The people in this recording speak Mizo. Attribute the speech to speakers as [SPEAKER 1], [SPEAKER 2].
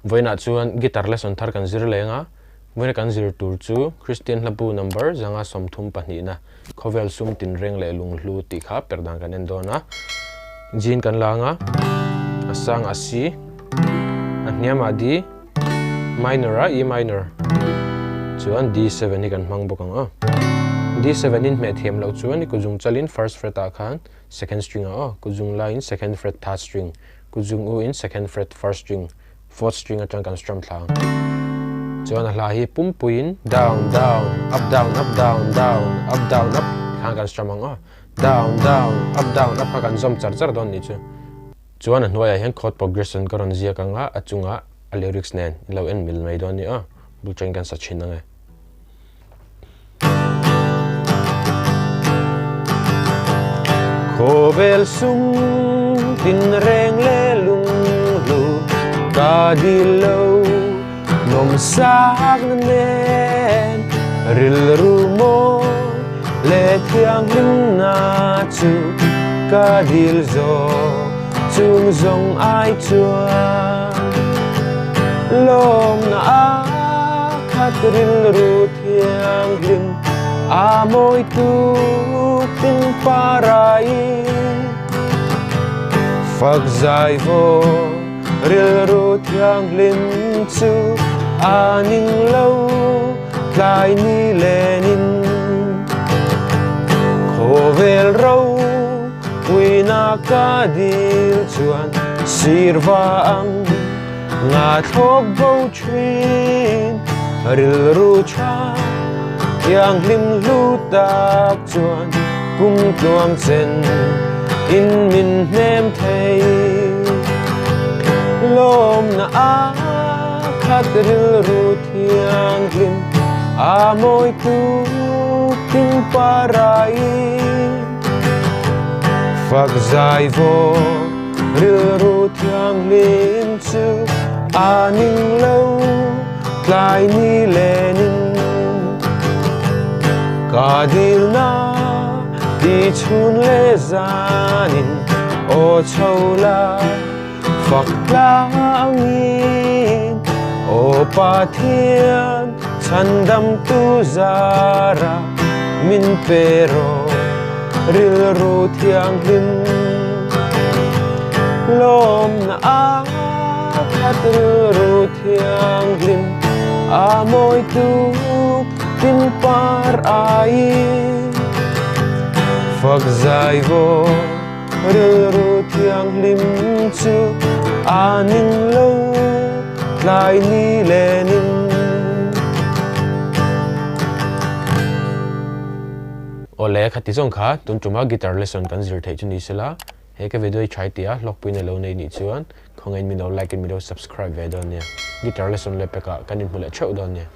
[SPEAKER 1] Vawiinah chuan guitar lesson thar kan zir leng a, vawiina kan zir tur chu Kristian hlabu number 132 na khawvel sum tinreng leh lunghlu tih kha perh dan kan en dawn a. Jean kan la ang a, a sang a C, a hniam ah D, minor a E minor, chuan D7 hi kan hmang bawk ang aw. D7 in hmeh thiam loh chuan i kuzung chalin first fret ah khan second string ah aw, kuzung laiin second fret third string, kuzung u in second fret first string, fourth string atang kan strum thla ang. Chuan a hla hi pumpuiin down down up down up down down up down up khan kan strum ang aw. Down down up down up kha kan zawm char char dawn nih chu. Chuan a hnuaiah hian chord progression ka rawn ziak ang a, a chungah a lyrics nen i lo en mil mai dawn nia aw. Bul tangin kan sa thin ang e. Khawvel sum tinreng leh lunghlu ka dil lo nawmsakna nen rilru mawi leh thianghlimna chu ka dil zawk chung zawng ai chuan lawmna a khat rilru thianghlim a mawi tuk tin parai fak zai vaw rilru thianghlim chu a ning lo tlai ni lenin khawvel ro puina ka dil chuan sirva ang nga thlawk bo thin rilru tha thianghlim hlu tak chuan kum tluang chen in min hnem thei lawmna a khat rilru thianghlim a mawi tuk tin parai fak zai vaw Rilru thianghlim chu a ning lo tlai ni lenin ka dilna ti chhun leh zanin aw chho la fak tlangin aw Pathian chhandamtu zara min pe rawh. Rilru thianghlim lawmna a khat rilru thianghlim a mawi tuk tin par ai fak zai vaw rilru thianghlim chu a ning lo tlai ni lenin. Awle, khati zawng kha tun tuma guitar lesson kan zir theih chu ni sela, he ka video hi try tia hlawkpuiin a lo nei nih chuan khawngaihin min lo like in min lo subscribe ve dawn nia. Guitar lesson leh pekah kan inhmu leh theuh dawn nia.